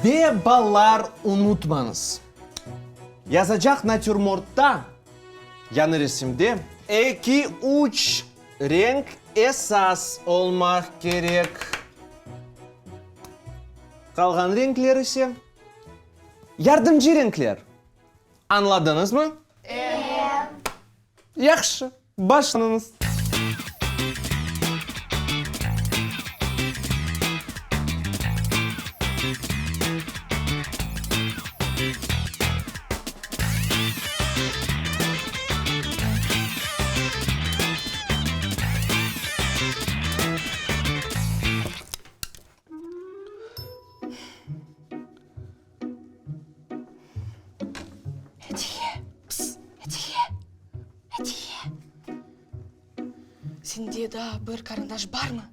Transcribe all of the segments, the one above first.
Ve balalar unutmañız, yazacaq natürmortta, yani resimde, eki, üç renk esas olmaq kerek. Qalğan renkler ise, yardımcı renkler. Añladıñızmı? E. Yahşı, başlanıñız. Ediye, pss, Ediye, Ediye. Sende daa bir qarandaş barmı?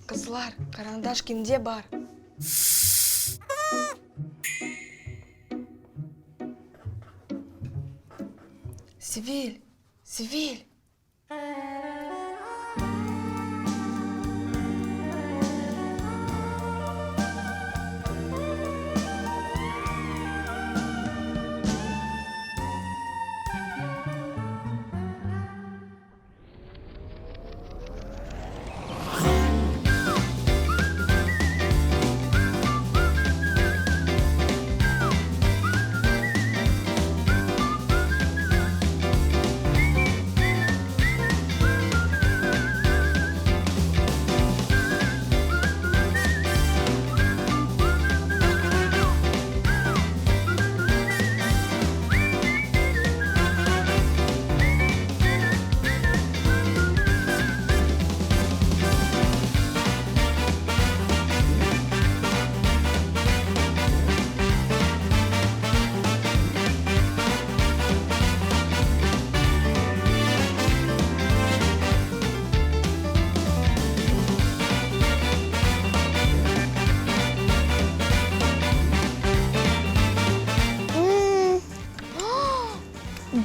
Qızlar, qarandaş kimde bar? Sevil, Sevil!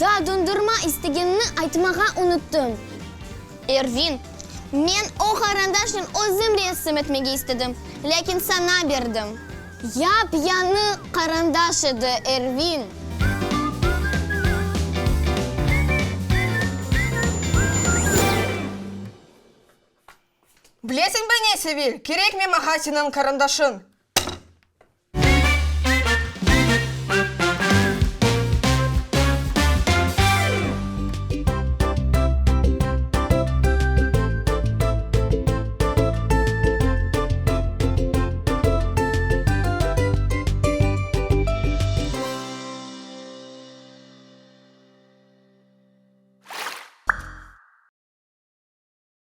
Daa dondurma istegenini aytmağa unuttım. Ervin, men o qarandaşnen özüm resim etmege istedim, lâkin saña berdim. Yap-yañı qarandaş edi, Ervin. Bilesiñmi ne, Sevil, kerekmey maña seniñ qarandaşıñ.